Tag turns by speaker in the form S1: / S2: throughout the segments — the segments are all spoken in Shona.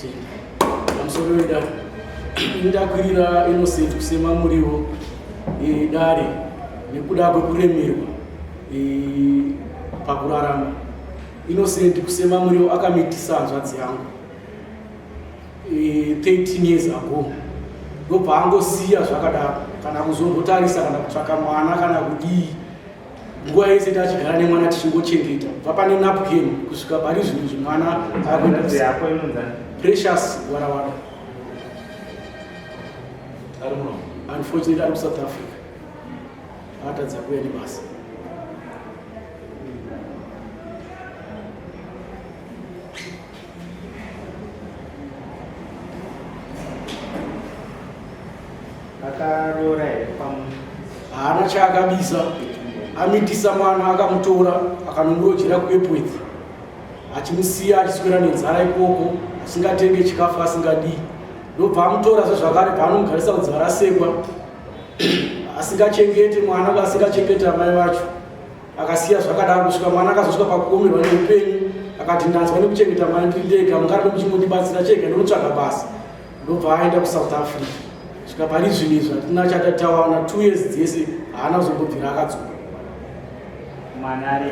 S1: Tinotenda. Pamusoro wedare. Ini ndakwirira Innocent kusema muriwo dare nekuda kwekuremerwa pakurarama. Innocent kusema muriwo akamitisa hanzvadzi yangu 13 years ago ndobva angosiya zvakadaro kana kuzombotarisa kana kutsvaka mwana kana kudii nguva yese tachigara nemwana tichingochengeta kubva pane napkin kusvika pari zvinhu izvi mwana akuenda. Precious Warawara, unfortunately ari kuSouth Africa, akatadza kuuya nebasa.
S2: Akaroora here pamu?
S1: Haana chaakabisa. Amitisa mwana, akamutora akanomurojera kuEpworth, achimusiya achiswera nenzara ikoko, asingatenge chikafu, asingadii. Ndobva amutora sezvakare, paanomugarisa kudziva rasekwa, asingachengete mwana, asingachengete amai vacho. Akasiya zvakadaro kusvika mwana akazosvika pakuomerwa neupenyu, akati, "Ndanzwa nekuchengeta mwana ndiri ndega, mungarbe muchingondibatsira chega, ndinotsvaga basa." Ndobva aenda kuSouth Africa. Svika pari zvinhu izvi hatina chatati tawana. 2 years dzese haana kuzombobvira akadzoka.
S2: Mwana ari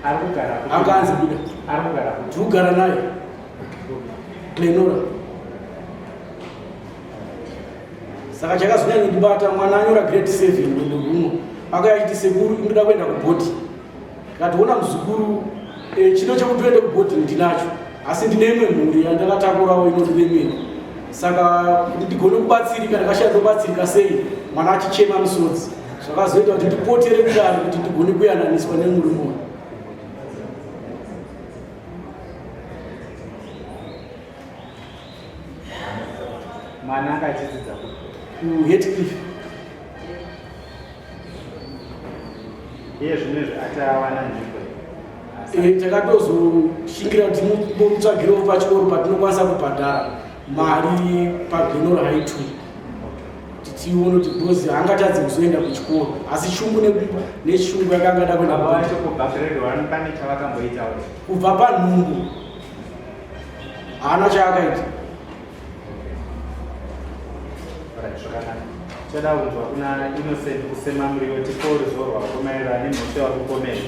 S2: ari kugara kupi?
S1: Anganzi buda.
S2: Ari kugara kupi?
S1: Tiri kugara naye Glenora. Saka chakazonyanyondibata, mwana anyora grade 7 rwendo runo, akauya achiti, "Sekuru, inoda kuenda kubhodhi." Ndikationa muzukuru, chido chekuti uende kubhodhi ndinacho, asi ndine imwe mhuri yandakatakurawo inondiremera, saka kuti ndigone kubatsirika ndakashaya ndobatsirika sei mwana achichema misodzi. Zvakazoita kuti ndipotere kudare kuti ndigone kuyananiswa nemurume uyu.
S2: Mwana anga achidzidza kupi?
S1: KuHatcliffe.
S2: Iye zvino izvi ati awana nzvimbo?
S1: Takatozoshingira kuti timbomutsvagirewo pachikoro patinokwanisa kubhadhara mari, paGlenora High 2, kuti tione kuti, because haangatadzi kuzoenda kuchikoro, asi shungu neshungu yakanga da kuenda.
S2: Baba vacho kubva grade 1 pane chavakamboitawo?
S1: Kubva panhumbu haana chaakaita.
S2: Alright, zvakanaka. Tichada kunzwa kuna Innocent Kusema Muriwo, tipewo ruzivo rwako maererano nemhosva yauri kupomera.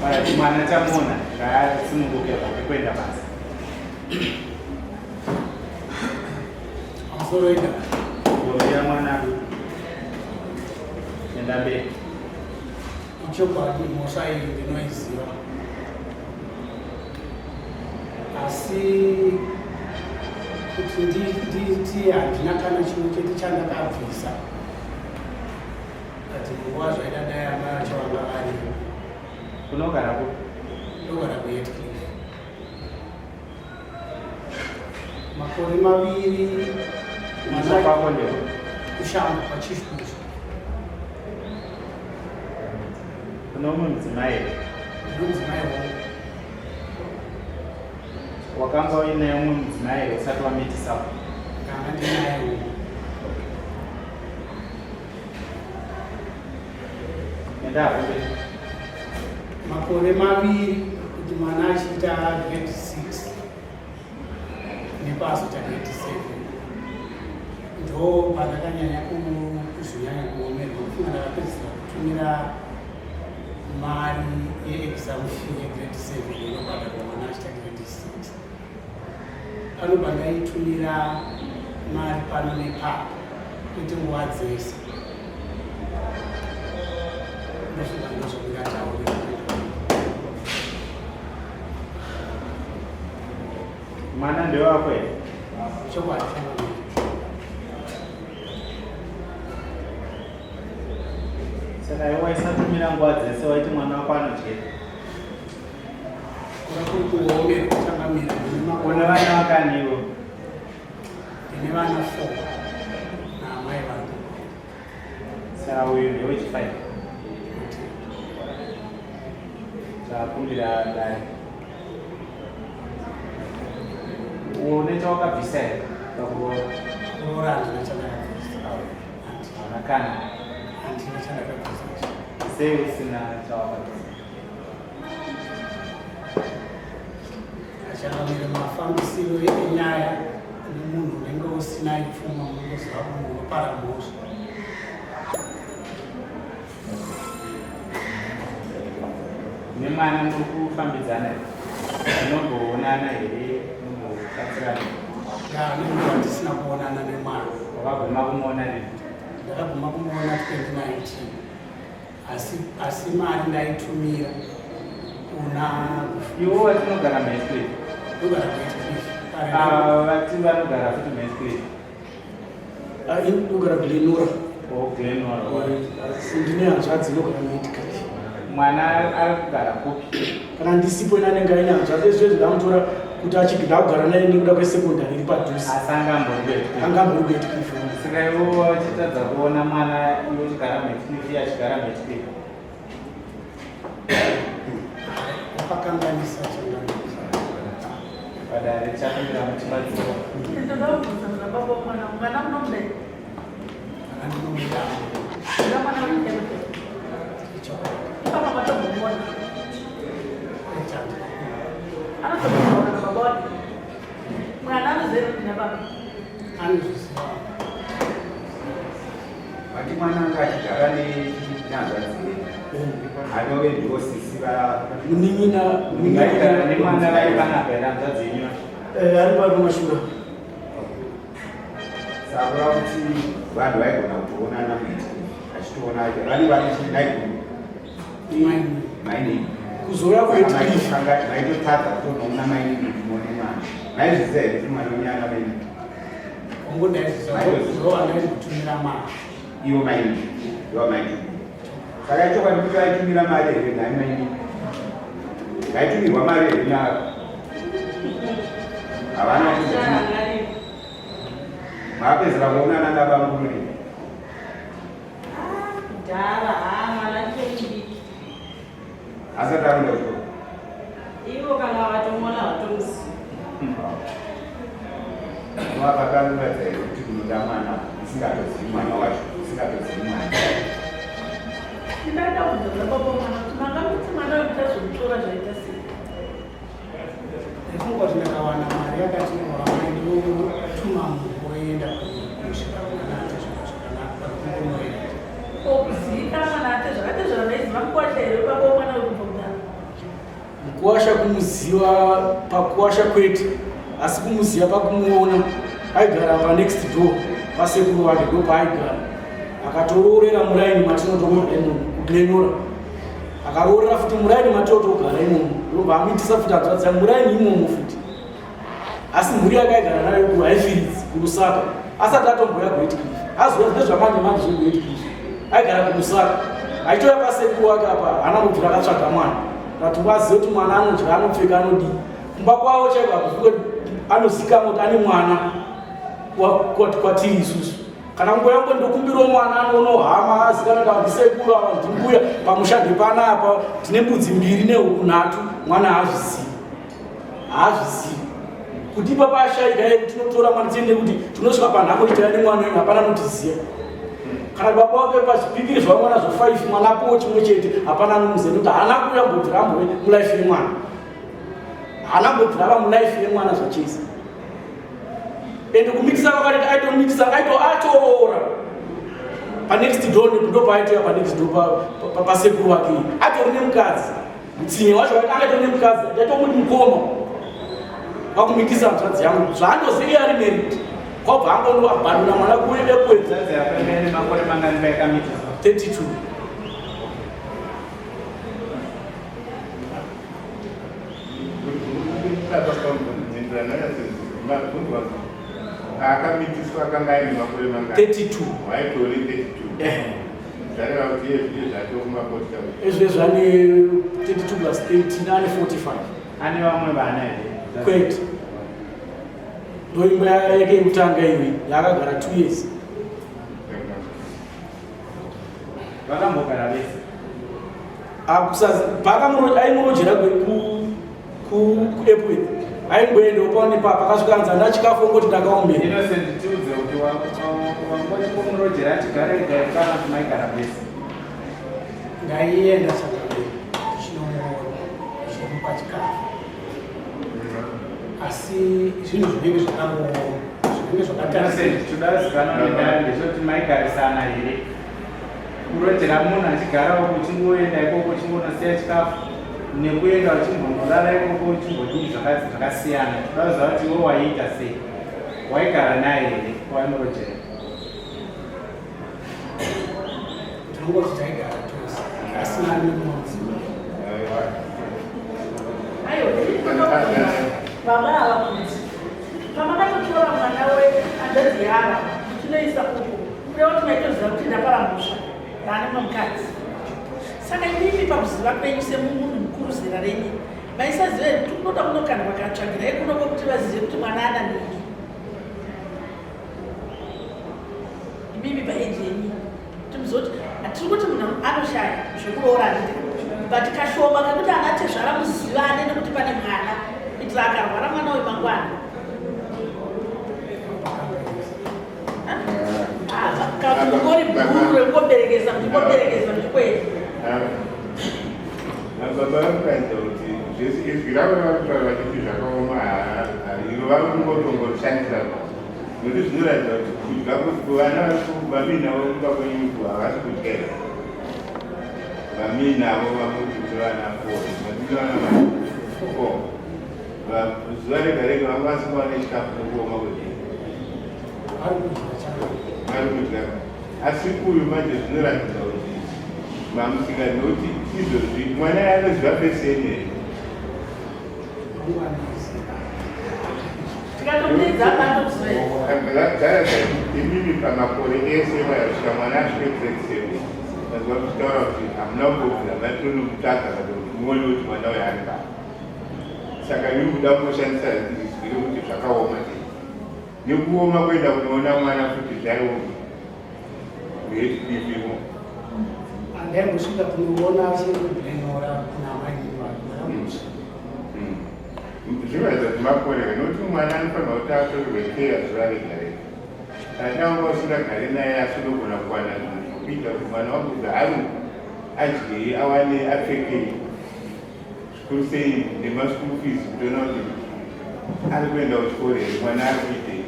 S2: Alright, mwana tamuona, ngaasununguke zvake kuenda basa.
S3: Pamusoro ida.
S2: Gomera mwana, enda mberi.
S3: Ichokwadi, mhosva iyi ndinoiziva, asi kuti nditi handina kana chimwe chete chandakabvisa, but nguva zvaida dai amai vacho vanga varipo.
S2: Unogara kupi?
S3: Ndogara kuHatcliffe. Makore 2.
S2: Kumusha kwako ndeko?
S3: Kushamba, kwaChief Bushu.
S2: Kune umwe mudzimai here?
S3: Ndine mudzimai wangu.
S2: Wakanga uine umwe mudzimai here usati wamitisawo?
S3: Ndanga ndinaye umwe.
S2: Enda mberi.
S3: Makore 2 kuti mwana achiita grade 6 nepazoita grade 7, ndo pandakanyanya kuzonyanya kuomerwa. Kufunga ndakapedzisira kutumira mari yeexam fee yegrade 7 inobhadharwa mwana achiita grade 6. Panobva ndaitumira mari pano nepapo, kwete nguva dzese. Ndofunga ndozvandingataurira.
S2: Mwana ndewako here?
S3: Chokwadi, changamire.
S2: Saka iwe waisatumira nguva dzese, waiti mwana wako anodye?
S3: Kura kuri kuomerwa, changamire.
S2: Une vana vakaniwo?
S3: Ndine vana 4 naamai vangu.
S2: Saka uyu ndewechi5. Takumbira dai une chawakabvisa here pakuroora?
S3: Kuroora handina chandakabvisa.
S2: Hauna kana?
S3: Handina chandakabvisa.
S2: Sei usina chawakabvisa?
S3: Achangamire mafambisiro enyaya nemunhu unenge usina pfuma unongoziva munhu unopara mhosva.
S2: Nemwana muri kufambidzana here? Munomboonana here? Munombobatsirana?
S3: Ya, nenguva tisina kuonana nemwana.
S2: Wakaguma kumuona rini?
S3: Ndakaguma kumuona 2019 asi asi mari ndaitumira kuna
S2: Iwo vatinogara muHeathcliff.
S3: ndogara kuHeathcliff. Kare
S2: Ah, vati vanogara futi muHeathcliff.
S1: Ah, ini ndogara Glenora.
S2: Oh, Glenora.
S1: Asi ndine hanzvadzi inogara muHeathcliff.
S2: Mwana ari kugara kupi?
S1: Kana ndisipo ini anenge aine hanzvadzi ezvezvi ndamutora kuti achigida kugara naye nekuda kwesekondari iri padhuze.
S2: Asi angambori kuHeathcliff.
S1: Angambori kuHeathcliff.
S2: Saka iwe wachitadza kuona mwana iwe uchigara muHeathcliff iye achigara muHeathcliff.
S3: Wakakanganisa changamire.
S2: Padare chakumbira muchibatsiro.
S4: Ndinoda kubvunza kuna baba womwana, mwana munomuda here?
S3: Mwana ndinomuda.
S4: Ndinoda mwana wenyu chaivo chaivo.
S3: Ichokwadi.
S4: Ipapa matombomuona.
S3: Echando.
S4: Anotombotaura nababa wake. Mwana anoziva here kuti ndina baba?
S3: Anozviziva.
S5: Vati mwana anga achigara nehanzvadzi anove ndiwo sisi va
S1: Munin'ina
S2: Vaigara
S1: munin'ina
S2: nemwana vari panapa here hanzvadzi yenyu?
S1: Eh, ari pari mashura.
S5: Saka kureva kuti vanhu vaigona kutoonana muiti achitoona vane vari naiguru mainini
S1: Kuzouya kuHeathcliff.
S5: Maitotadza kutonoona mainini kuti muone mwana. Maizviziva here kuti mwana unyana mainini?
S3: Hongu ndaiziva ndovandairi kutumira mari.
S5: Ivo mainini ndivo maitumira. Saka ichokwadi kuti vaitumira mari here nhai mainini? Vaitumirwa mari here navo? Havana kuzotumira. Mapedzera kuonana nabamukuru rini?
S6: Kudhara, haa mwana achiri mudiki.
S5: Asati akuenda kuchikoro.
S6: Ivo kana vatomuona havatomuzivi.
S5: Vakaratidza here kuti munoda mwana usingatozivi mwana wacho, usingatozivi mwana.
S4: Ndinoda kubvunza kuna baba womwana kuti manga muti mwana uyu muchazomutora zvaita sei?
S3: Ndaifunga kuti ndakawana mari yakati wamai ndinotuma munhu oenda kusvika mwana atezvara zvakanaka pakungonoenda.
S4: Ko kuzivikanwa naatezvara, atezvara maiziva mukwasha here baba womwana uyu kubva kudhara?
S1: Mukuwasha kumuziva pakuwasha kwete asi kumuziva pakumuona aigara panext door pasekuru vake ndopaaigara akatoroorera muraini matinotogara imomo kuGlenora akaroorera futi muraini matinotogara imomo ndobva amuitisa futi hanzvadzi yangu muraini imomo futi asi mhuri yake aigara nayo kuHighfields kuLusaka asati atomboya kuHeathcliff azouya ndezvamanje manje zvekuHeathcliff aigara kuLusaka achitouya pasekuru wake apa haana kubvira akatsvaga mwana but wazive kuti mwana anodya anopfeka anodii kumba kwavo chaiko hakufuke anozikamwa kuti ane mwana kwatiri isusu kana nguva yangu ndokumbirawo mwana anoonawo hama azikana kana ndisekuru ava ndimbuya pamusha ndepanapa tine mbudzi mbiri nehuku nhatu mwana haazvizivi haazvizivi kuti ipapa ashaika ye tinotora mwana tiende kuti tinosvika panhamo kuti taiva nemwana uyu hapana anotiziva kana baba wake pazvipikiri zvavo mwana zvo 5 mwana apowo chimwe chete hapana anomuziva nekuti haana kuuya mbobvira ambove mulife yemwana haana mbobvira ava mulife yemwana zvachese ende kumitisa kwakaita aitomitisa aito atoroora panext door ndopaaitoya panext door pasekuru wake atori nemukadzi Mutsinye wacho akaita nemukadzi ndaitomuti mukoma wakumitisa hanzvadzi yangu zvaandoziva iye ari married kwabva angonoabhandona mwana kuye ekuedza 32
S7: Akamitiswa akanga aine makore mangani?
S1: 32.
S7: Waitore 32. Zvareva kuti iye zvine zvake kumakoti chavo.
S1: Izvi zvane 32 plus 13 ane 45.
S2: Ane vamwe vana here?
S1: Kwete. Ndoimba yake yekutanga iyoyi yaakagara 2 years.
S2: Vakambogara vese.
S1: Akusaz paakamuro aimurojera ku ku ku Epworth. Aingoendawo pano nepapa akasvika anzi handina chikafu ongoti ndakaombera.
S2: Innocent tiudze kuti wanga uchingomurojera achigara ega here kana kuti maigara mese?
S3: Ndaienda chakadai ndichinomuona ndichinomupa chikafu asi zvinhu zvinenge zvakangooma zvinenge zvakatarisa.
S2: Innocent toda kuzikanwa nedare ndechekuti maigarisana here? Kurojera munhu achigara uko uchingoenda ikoko uchingonosiya chikafu nekuenda uchimbonorara ikoko uchimbodii zvakasiyana. Toda kuziva kuti iwe waiita sei? Waigara naye here waimurojera?
S3: Tinongoti taigara tose asi nani munomudzimai.
S4: Aiwa, baba ava kuti pamakatotora mwana wehanzvadzi yava muchinoisa uko kureva kuti maitoziva kuti ndapara mhosva yaane mumwe mukadzi saka imimi pakuziva kwenyu semunhu mukuru zera renyu maisaziva here kuti kunoda kunokandwa katsvagirai kunoko kuti vazive kuti mwana ana nini imimi paeji yenyu timuzoti hatiri kuti munhu anoshaya zvekuroora handiti but kashoma kekuti ana tezvara muzivane nekuti pane mwana kuitira akarwara mwana uyu mangwana kangori bhuru rekungoberekesa muchingoberekesa muchikweya
S7: Baba vanoratidza kuti zvese izwi ravo ravari kutaura vachiti zvakaoma iro vari kungotongoshandisa nokuti zvinoratidza kuti kudya kuvana vamuinavo kumba kwenyu havasi kudya here vamuinavo vamuti vana four vana four zuva rega rega vanga vasingawane chikafu nekuoma kudii vari kudya asi uyu manje zvinoratidza kuti mamusika nokuti izvozvi mwana anoziva peseni here imimi pamakore ese vaya kusvika mwana asvike grade seven vanzwa kuchitaura kuti hamuna kumbobvira matonomutsvaga kana kuti muone kuti mwana uyo ari paa saka imi kuda kungoshandisa izwi rekuti zvakaoma chete nekuoma kuenda kunoona mwana futi zvaioma uyetifimo
S3: Andaimbosvika kunoona sekubenora kuna amai vangu.
S7: Zvinoratidza kuti makore nokuti mwana anofanirwa kuti atorerwe keya zuva rega rega kana dai wanga usingagari naye asi unogona kuwana zvinhu zvokuita kuti mwana wangu zvaari adyei awane apfekei zvikuru sei nemaschool fees kutoona kuti ari kuenda kuchikoro here mwana ari kuitei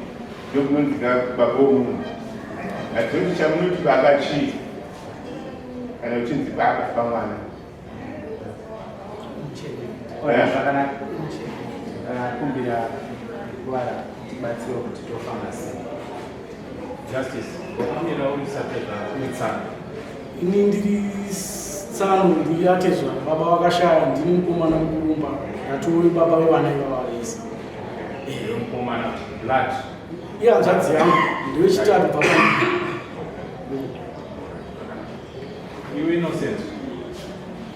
S7: ndokunonzi ka baba womunhu hatizoti chamunoti baba chii kana uchinzi baba pamwana
S2: zvakanaka kumbira kuvara tibatsiwe kuti tofamba sei
S8: Justice, wakamira uri satezvara uri tsano.
S1: Ini ndiri tsano ndiri atezvara baba vakashaya ndini mukomana mukurumba ndatori baba vevana ivava vese.
S8: Ndiwe mukomana blood.
S1: Ihanzvadzi yangu ndewechitatu baba.
S8: Iwe Innocent,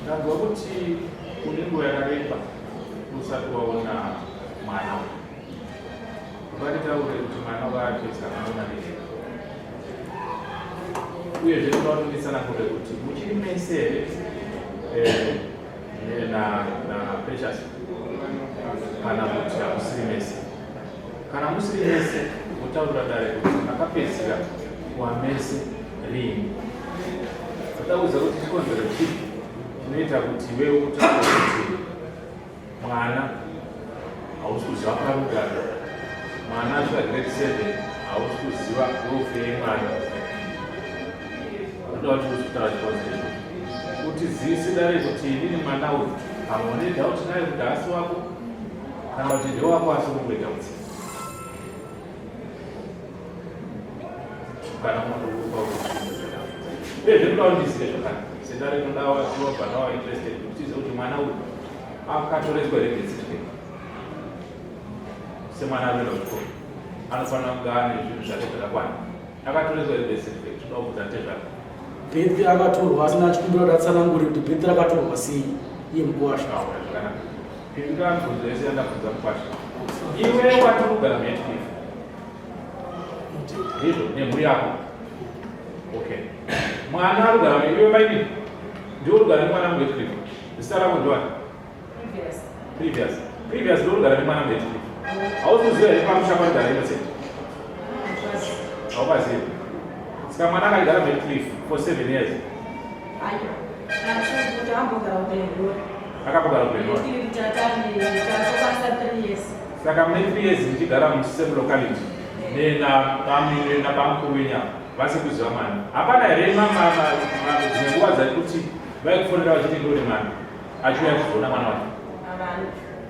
S8: ndanzwa kuti une nguva yakareba usati waona mwana uyu. Ngatitaure kuti mwana waAdress akaona nei. Uyezve tinoda kuti nditsanangure kuti muchiri mese here eh, na, na Precious kana kuti hamusiri mese. Kana musiri mese motaura dare kuti makapedzisira kuva mese riini. Toda kuziva kuti chikonzero chipi chinoita kuti iwewe utaure kuti Mwana hausi kuziva parugare. Mwana asvika grade 7 hausi kuziva welfare yemwana. Unoda kuti uzvitaura chikonzero. Kuti zisi dare kuti inini mwana uyu pamwe une doubt naye kuti haasi wako kana kuti ndewako asi unongoita kuti kana unotokupa uyezve ndoda kuti ndizive zvakare sendare inoda wabva nawa interested kuti tizive kuti mwana uyu akatoreswa here birth certificate semwana anoenda kuchikoro anofanira kunge ane zvinhu zvake zvakakwana akatoreswa here birth certificate toda kubvunza tezvake
S1: Birth akatorwa asina chikumbiro kuti atsanangure kuti birth rakatorwa sei iye mukuwasha.
S8: Zvakanaka. Pindura mibvunzo yese yandabvunza mukwasha. Iwe wati kugara muHatcliffe. Ndizvo nemhuri yako. Okay. Mwana ari kugara iwe maini. Ndiwe uri kugara nemwana muHatcliffe. Zita rako ndiwani?
S6: Previous.
S8: Previous. Previous ndorugara nemwana muHatcliffe. Hausi kuziva here pamusha panogara Innocent? Haupazivi. Saka mwana akagara muHatcliffe for 7 years. Akambogara kuBenoni. Saka mune 3 years muchigara musame locality nabamukuru wenyu apa vasi kuziva mwana. Hapana here dzimwe nguva dzekuti vaikufonera vachiti ndone mwana achiuya achizoona mwana wake?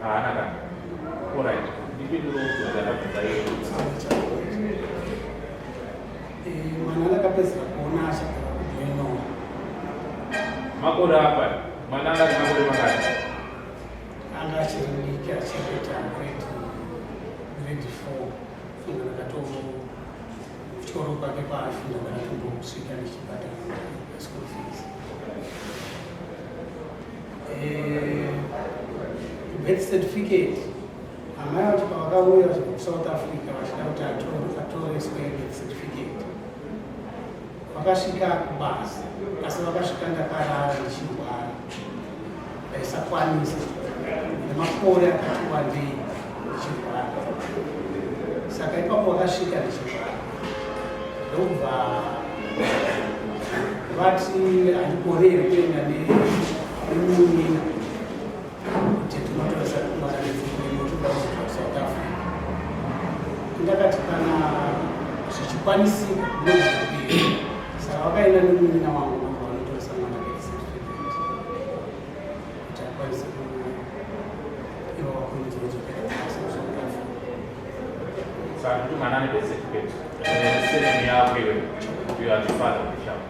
S8: Haana kana. Alright. Ndipindure kubvunza ndabvunza iwe.
S3: Mwana ndakapedzera kuona achagara kuGlenore.
S8: Makore apa mwana anga ane makore mangani?
S3: Anga achiri mudiki achiita grade 4 funga ndakato kuchikoro kwake kwaafunda ndakatombosvika ndichibhadhara school fees. Birth certificate amai vacho pavakauya vachibva kuSouth Africa vachida kuti atoreswe birth certificate, vakasvika kubasa, asi vakasvika ndakarara ndichirwara, ndaisakwanisa nemakore akati wandei ndichirwara. Saka ipapo vakasvika ndichirwara, ndokubva vati handigone here kuenda nemunin'ina kuti tinotoresa mwana netoda kuzoita kuSouth Africa. Ndakati kana zvichikwanisika ndinogona kuenda. Saka vakaenda nemunin'ina wangu, ndobva vanotoresa mwana birth certificate kuti akwanise ivo vakurumidza kudzokera kubasa kuSouth Africa.
S8: Saka kuti mwana ane birth certificate nesurname yako iwe, you are the father of the child.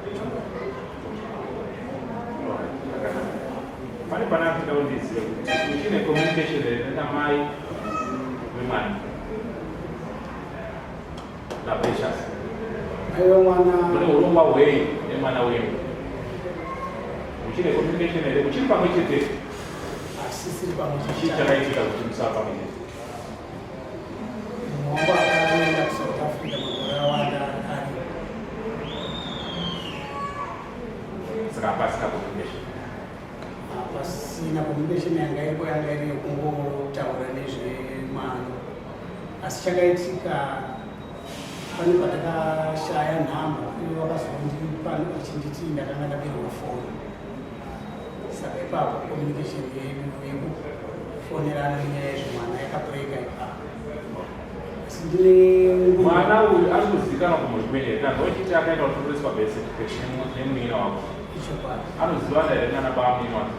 S8: Alright, zvakanaka. Pane pana kuda kundizive kuti uchine communication here namai vemwana naPrecious?
S3: Mai vemwana.
S8: Mune urongwa hwei nemwana wenyu? Uchine communication here? Uchiri pamwe chete?
S3: Hatisisiri pamwe.
S8: Chii chakaitika kuti musava pamwe chete?
S3: Munhu wangu akaenda kuSouth Africa makore awanda ari.
S8: Saka hapasina communication?
S3: Pasina communication. Yanga iripo yanga iri yekungotaura nezvemwana, asi chakaitika pane patakashaya nhamba, ivo vakazondipa vachinditi ndakanga ndabirwa foni. Saka ipapo communication yedu yekufonerana nenyaya yezvemwana yakabreka ipapo, asi ndine
S8: Mwana uyu ari kuzivikanwa kumhuri kwenyu here? Kana uchiti akaenda kutotoreswa birth certificate nemunin'ina wako,
S3: Ichokwadi.
S8: anozivana here nana bamunini wake?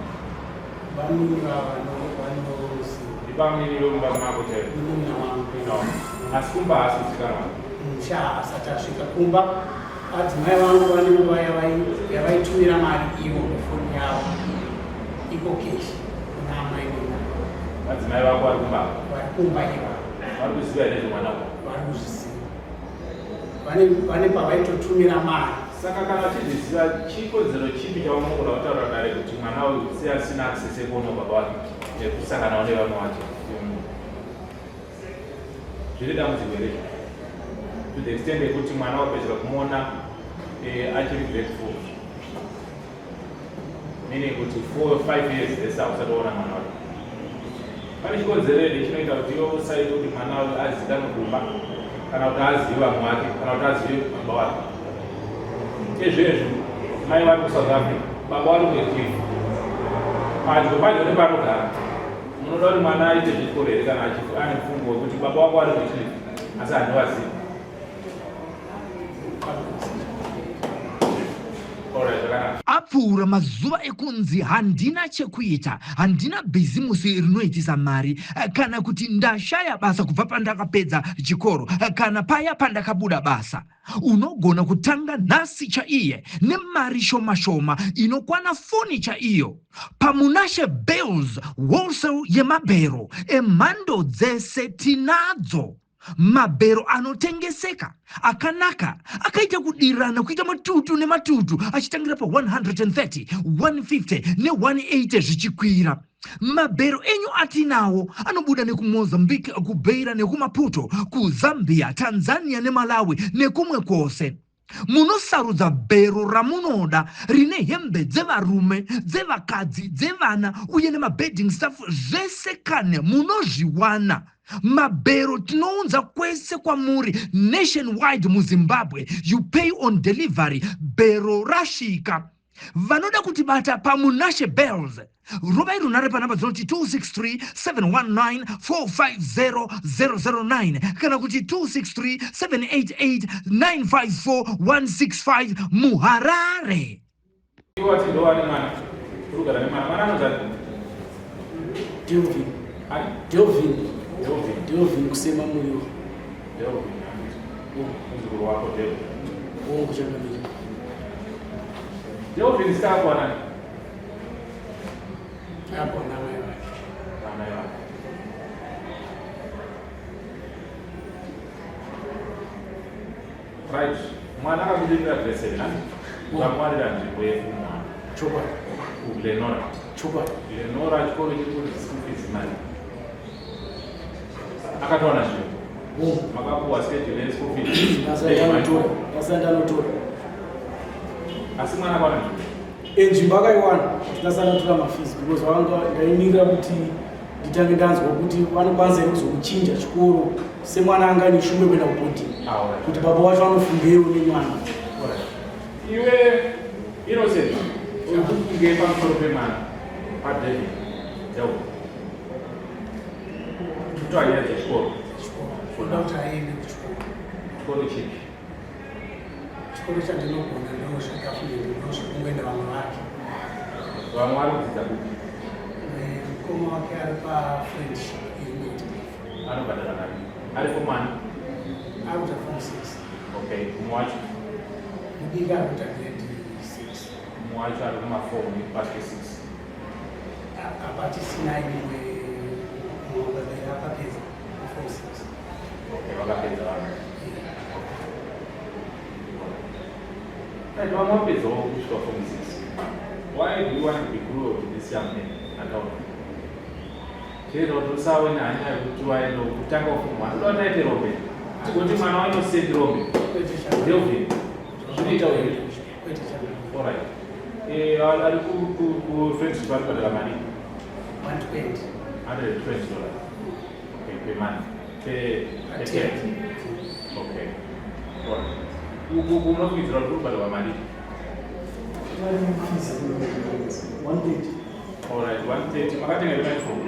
S3: Bamunini vanoziva.
S8: Ndibamunini vemumba mako chaivo?
S3: Munin'ina wangu.
S8: No. Asi kumba haasi kuzivikanwa?
S3: Musha asati asvika kumba, adzimai vangu vane nguva yavaitumira mari ivo nefoni yavo iko cash kuna amai vemwana.
S8: Madzimai vako vari kumba?
S3: Vari kumba iva.
S8: Vari kuziva here nezvemwana uyu?
S3: Vari kuzviziva, vane pavaitotumira mari.
S8: Saka kana vachizviziva, chikonzero chipi chavanogona kutaura dare kuti mwana uyu sei asina access yekuona baba wake nekusanganawo nevamwe vacho? Zviri dambudziko here to the extent yekuti mwana wapedzera kumuona achiri grade 4, meaning kuti 4 5 years dzese hausati waona mwana wake? Pane chikonzero here chinoita kuti iwe usaite kuti mwana uyu azikanwe kumba, kana kuti azive vamwe vake, kana kuti azive baba wake? Ezvezvo mai vari kuSouth Africa, baba vari kuEthiopia, padyo padyo nepanogara. Munoda kuti mwana aite zvikoro here kana ane mufungo wekuti baba wako vari kuEthiopia asi handivazivi? Alright, zvakanaka.
S9: Apfuura mazuva ekunzi handina chekuita, handina bhizimusi rinoitisa mari, kana kuti ndashaya basa kubva pandakapedza chikoro, kana paya pandakabuda basa. Unogona kutanga nhasi chaiye nemari shoma shoma inokwana foni chaiyo. PaMunashe Bales Wholesale yemabhero emhando dzese tinadzo. Mabhero anotengeseka akanaka akaita kudirana kuita matutu nematutu achitangira pa130, 150 ne180 zvichikwira. Mabhero enyu atinawo anobuda nekuMozambique, kuBeira nekuMaputo, kuZambia, Tanzania neMalawi nekumwe kwose. Munosarudza bhero ramunoda rine hembe dzevarume, dzevakadzi, dzevana uye nemabedding stuff zvese kane munozviwana. Mabhero tinounza kwese kwamuri nationwide muZimbabwe. You pay on delivery, bhero rasvika. Vanoda kutibata paMunashe Bells rovai runhare panhamba dzinoti 263 719 450 009 kana kuti 263 788 954 165 muHarare.
S8: Iwe wati ndowani mwana uri kugara nemwana mwana anonzi
S1: Delvin.
S8: Ani?
S1: Delvin.
S8: Delvin.
S1: Delvin kusema muriwo.
S8: Delvin. Muzukuru wako Delvin.
S1: Wongu changamire.
S8: Delvin zita rako anani?
S3: Apo namai vake.
S8: Amai vake. Right. Mwana akabudirira grade 7 hanti? Ukamwarira nzvimbo yekumwana.
S1: Chokwadi.
S8: KuGlenora.
S1: Chokwadi.
S8: Glenora chikoro chiri kuti school fees mari. Akatowana nzvimbo. Makapuwa schedule yeschool fees.
S1: Basa ndanotora.
S8: Asi mwana akawana nzvimbo.
S1: Nzvimbo akaiwana basa ndanotora mafees because vanga ndaimirira kuti nditange ndanzwa kuti vanokwanisa here kuzokuchinja chikoro semwana anga ane shungu yekuenda kubhodhingi kuti baba wacho vanofungewo nemwana.
S8: Iwe Innocent, uri kufungei pamusoro pemwana paDavid Delvin? Tikutoanyaya dzechikoro.
S3: Kuda kuti aende kuchikoro.
S8: Chikoro chipi?
S3: Chikoro chandinogona ndozvegavhumendi ndozvekungoenda vamwe vake.
S8: Vamwe vari kudzidza kupi?
S3: Mukoma wake ari pafriendship unit.
S8: Anobhadhara mari. Ari form one?
S3: Ari kuita form 6.
S8: Okay, mumwe wacho?
S3: Mudiki ari kuita grade 6.
S8: Mumwe wacho ari kuma 4 past 6.
S3: Apa tisina imwe mumwe akapedza form 6.
S8: Okay, vakapedza vanhu. Right, vamwe vapedzawo kusvika form 6. Why do you want to be cruel to this young man? Ataura. Chero kuti usawe nehanya yekuti waenda kutanga form 1. Unoda kuti aite rombe. Tigoti mwana wa Innocent rombe. Delvin. Zvinoita here? All right. Ari ku friendship ari kubhadhara mari?
S3: 120.
S8: $120. Okay, per month. Per term. Okay. All right. Uku unofungidzira kuti uri kubhadharwa mari?
S1: 130.
S8: All right, 130. Makatenga here mauniform?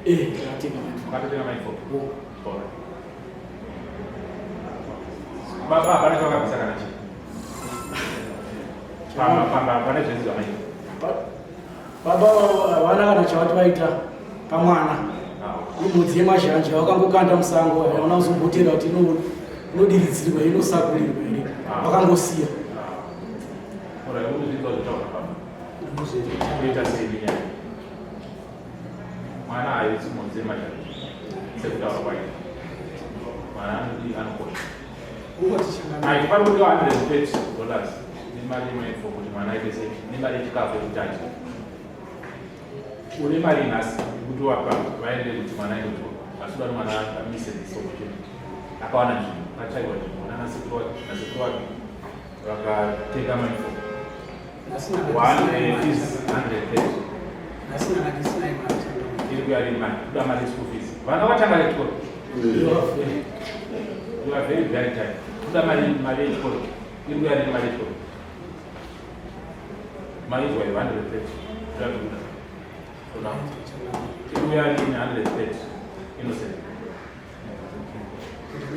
S1: Ndakatenga mauniform.
S8: Makatotenga mauniform? All right. Baba hapana chavakabvisa kana chii? Pamba pamba hapana zvese zvamaita.
S1: Baba havana kana chavati vaita pamwana. Imhodzi yemazhanje vakangokanda musango, havana kuzombotera kuti inodiridzirwa inosakurirwa here. Vakangosiya.
S8: All right, unozvinzwa zvotaura baba. Kuita sei nenyaya? Mwana haisi mhodzi yemazhanje sekutaura kwaita. Mwana anodi anokosha. Ai, pari kudiwa $130 nemari yemauniform kuti mwana aite sei nemari yechikafu yekuti adye. Une mari nhasi yekuti wapa vaende kuti mwana aende kuchikoro. Asi uda kuti mwana amise this opportunity. Akawana nzvimbo, akatsvagirwa nzvimbo nanasekuru wake, nasekuru wake vakatenga mauniform. One fees 130. Iri kuya rini mari? Kuda mari school fees. Vana vatanga chikoro. You are very very tired. Kuda mari mari yechikoro. Iri kuya rini mari yechikoro? Maizwa 130. Kuda kuda. For now. Iri kuya rini 130. Innocent.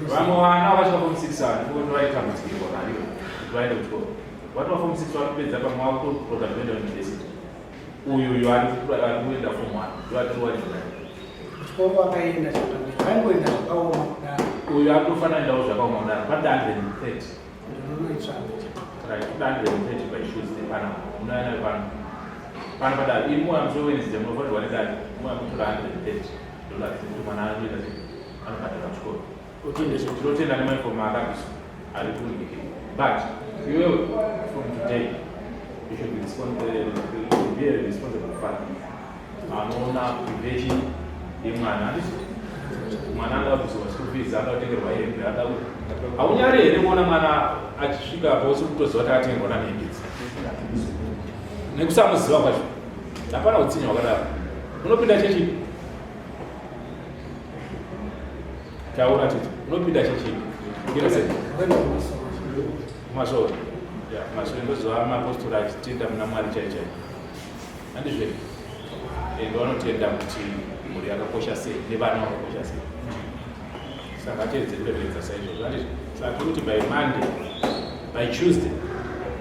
S8: Vamwe vana vakasvika form 6 ava ndipo vaitambudzikirwa mari kuti vaende kuchikoro. Vatova form 6 vari kupedza pamwe vakutoprota kuenda university. Uyu uyu ari kuenda form 1 ndo atiri warinda.
S3: Kuchikoro vakaenda chakanaka. Vaingoenda zvakaoma kudaro.
S8: Uyu akutofanira endawo zvakaoma kudaro. Panoda 130.
S3: Ndinonoitsvaga.
S8: Right, kuda 130 by Tuesday pano. Unouya nayo pano. Pano padare. Imi muuya musi weWednesday munofanirwa nedare. Muuya mutora $130 kuti mwana anoita sei? Anobhadhara kuchikoro. Tinotenda nemauniform akabviswa ari kunikira. But iwewe from today you should be you should be a responsible father. Anoona prevention yemwana. Handiti? Mwana anoda kubviswa school fees anoda kutengerwa hembe anoda haunyari here kuona mwana achisvika apo usiri kutoziva kuti akatengerwa nani hembe idzi nekusamuziva kwacho hapana utsinye hwakadaro unopinda chechi taura titi unopinda chechi innocent kumasowe ya kumasowe ndoziva mapostori achitenda muna mwari chai chai handizve ende vanotenda kuti mhuri yakakosha sei nevana vakakosha sei saka tiedze kuremekedza saizvozvo handizve saka tiri kuti by monday by tuesday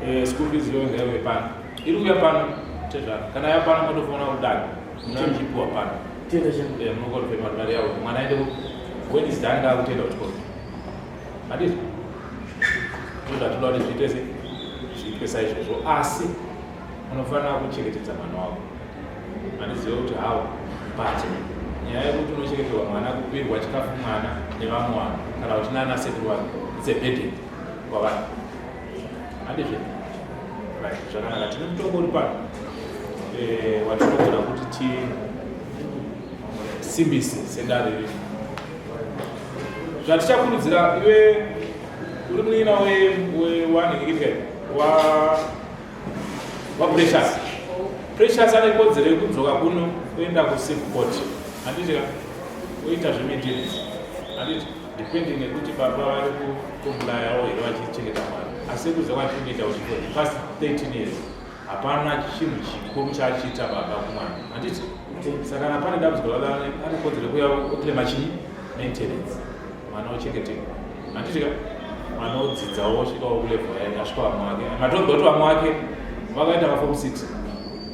S8: eh, school fees iyo ngaiuye pano iri kuuya pano tezvara kana yapano motofanira kudaro muna muchipiwa pano eh, munokonfema mari yavo mwana aende wednesday anenge akutenda kuchikoro handizvo ndozvatinoda kuti zviite se zviitwe saizvozvo asi unofanira kuchengetedza mwana wako handizive kuti how but nyaya yekuti unochengeterwa mwana kupirwa chikafu mwana nevamwe vanhu kana kuti nana sekuru vake its a burden kwavanhu handizve right zvakanaka tine mutongo uri pano eh, watinogona kuti tisimbise sedare rino zvatichakurudzira iwe uri munin'ina wanhingikitika wa waprecious precious ane kodzero yekudzoka kuno kuenda kucivil court handiti ka oita zvemaintenance handiti depending nekuti baba vari kukomplayawo here vachichengeta mwana asi sekuziva kwatinoita kuti for the past 13 years hapana chinhu chikuru chaachiita baba kumwana handiti saka kana pane dambudziko baba ane kodzero yekuuya oclaima chii maintenance mwana ochengeteka handiti ka mwana odzidzawo osvikawo kulevel asvika vamwe wake matonzwa kuti vamwe wake vakaita mafom 6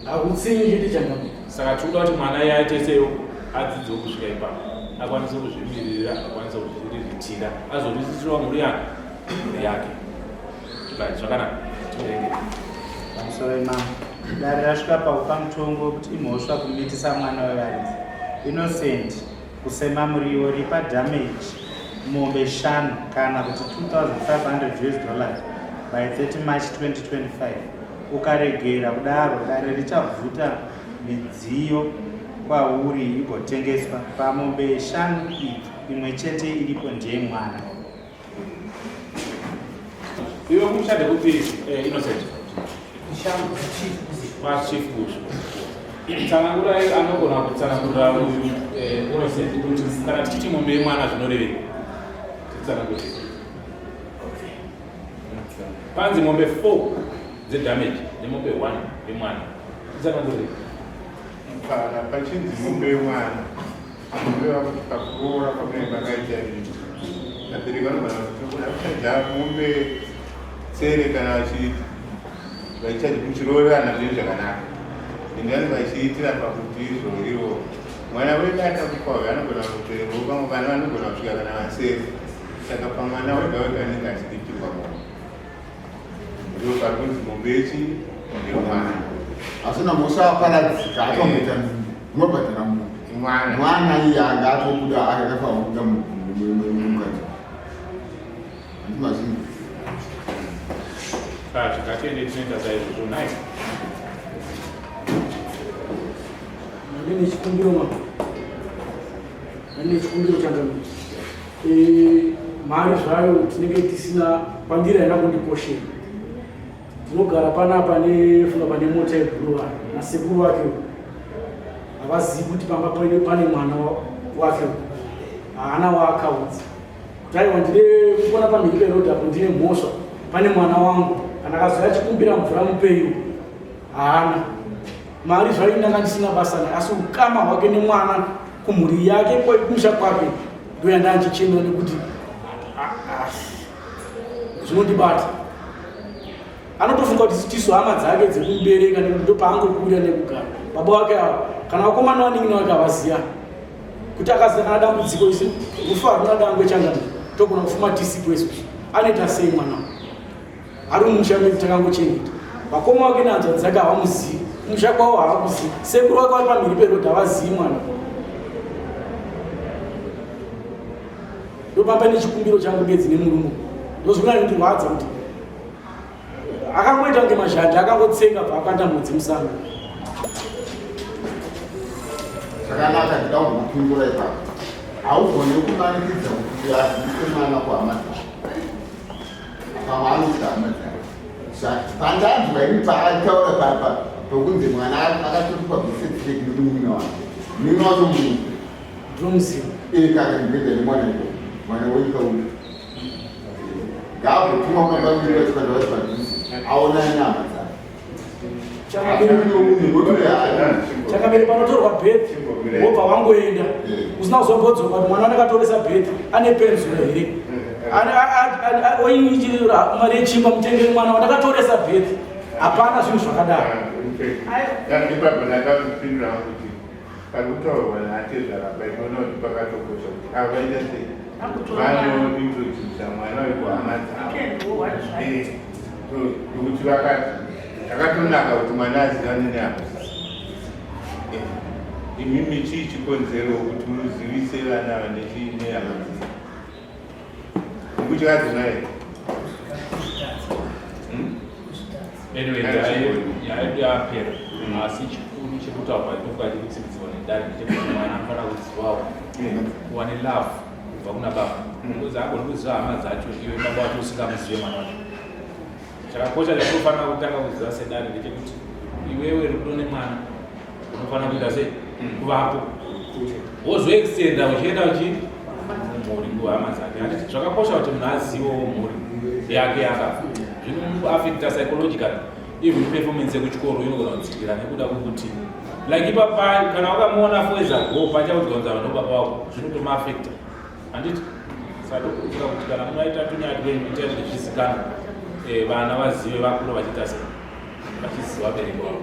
S1: hakutsinyi chete changamire
S8: saka tikuda kuti mwana iye aite seyo adzidzewo kusvika ipapo akwanise kuzvimiririra akwanise kuzviriritira azoriritirawo mhuri yake mhuri yake right zvakanaka tiverenge
S2: Pamusoro imambo. Dare rasvika pakupa mutongo wekuti imhosva kumitisa mwana wevaridzi. Innocent Kusema muriwo ripa damage mombe shanu kana kuti 2500 us dollars by 30 March 2025. Ukaregera kudaro dare richabvuta midziyo kwauri igotengeswa. Pamombe shanu idzi imwe chete iripo ndeyemwana.
S8: Iwe kushande kupi eh, Innocent? Kwachief Bushu. Tsanangura anogona kutsanangurira uyu eh, Innocent kuti kana tichiti mombe yemwana zvinorevei? Titsanangure. Panzi mombe 4 dzedamage nemombe 1 yemwana. Titsanangure.
S7: Kana pachinzi mombe yemwana Zvinoreva kuti pakuroora kwamunenge makaita imi, vabereki vanogona kuti tinokuda kuchaja mombe tsere kana vachichaja muchiroorerana zvinhu zvakanaka. Ende vanenge vachiitira pakuti izvo ivo mwana wega atakupa uyo anogona kutoerwo vamwe vana vanogona kusvika kana vasere saka pamwana wega wega anenge achiripirwa mombe. Ndipo pari kunzi mombe yechi yemwana.
S10: Asina mhosva aparadzika atomboita unobhadhara munhu
S7: Mwana.
S10: mwana iye anga atobuda akafanira kubuda mukadzi handi mazvinhu
S8: Right, ngatiende tinoita saizvozvo nhai.
S1: Ndine chikumbiro mama. Ndine chikumbiro changamire. Eh, mari zvayo tinenge tisina kwandiri haina kundikoshera. Tinogara panapa nefunga pane mota yebhuru vanhu nasekuru vake havazivi kuti pamba pane pane mwana wake haana waakaudza kuti aiwa ndine kuona pamhiri peroad apo ndine mhosva pane mwana wangu kana akazouya achikumbira mvura mupeiwo haana mari zvayo ndanga ndisina basa naye asi ukama hwake nemwana kumhuri yake kumusha kwake ndoyandandichema nekuti zvinondibata anotofunga kuti tisu hama dzake dzekumubereka nekuti ndopaangokurira nekugara baba wake ava kana vakomana vanin'ina wake havaziva kuti akaziva kana dambudziko isi rufu haruna dangwe changano togona kufuma tisipo isusu anoita sei mwana ari mumusha medu takangochengeta vakoma vake nehanzvadzi dzake havamuzivi kumusha kwavo havakuzivi sekuru vake vari pamhiri perodhi havazivi mwana ndopamba nechikumbiro changu bedzi nemurume ndozvona zvindirwadza kuti akangoita kunge mazhanje akangotsenga bva akanda mhodzi musango
S10: zvakanaka ndida kumbopindura ipapo. Haugone kumanikidza kuti azivise mwana kuhama dzake. Pamwe anotya hama dzake. Pandanzwa ini paataura papa pokunzi mwana akatotukwa bvise nemunin'ina wake. Munin'ina wacho munhu.
S1: Ndinomuziva.
S10: Eh, kaka ndikuenda nemwana iko. Mwana wenyika uyu. Ngaabvotumwa kuna baba vedu vachipanda vari padhuze. Aonane nehama dzake.
S1: Chakamere panotorwa birth wobva wangoenda usina kuzombodzoka kuti mwana anakatoresa birth ane penzura here mari yechingwa mutengere mwana wandakatoresa birth hapana zvinhu zvakadaro.
S7: Ipapo ndakapindura kuti pari kutaurwa naatezvara apa inoona kuti pakatokosha kuti ava vaita sei vanointrodusa mwana wekuhama dzavo eh, nokuti vakati zvakatonaka kuti mwana azivane nehama dzake eh, imimi chii chikonzero kuti muzivise vana vane chii nehama dzake Mukuchikadzi naye.
S8: Hmm? Anyway, nyaya yedu yapera hmm. asi chikuru chekutaurwa itokuva chikutsikidzwa nedare ndechekuti mwana anofanira kuzivawo kuva nelove kubva kuna baba because haagoni kuziva hama dzacho iwe baba wacho usingamuzive mwana wacho. Chakakosha chatinofanira kutanga kuziva sedare ndechekuti iwewe rudo nemwana unofanira kuita sei kuvapo wozoextenda uchienda uchi mhuri kuhama dzake. Handiti zvakakosha kuti munhu azivewo mhuri yake yakafa zvinomuafecta psychologically even performance yekuchikoro inogona kudzikira nekuda kwekuti like ipapa kana wakamuona four years ago pachaudzwa kunzi ava ndobaba wako zvinotomuafecta handiti saka tokurudzira kuti kana munaita tunyaya twenyu itai kuti zvizikanwe eh, vana vazive vakura vachiita sei vachiziva vabereki vavo.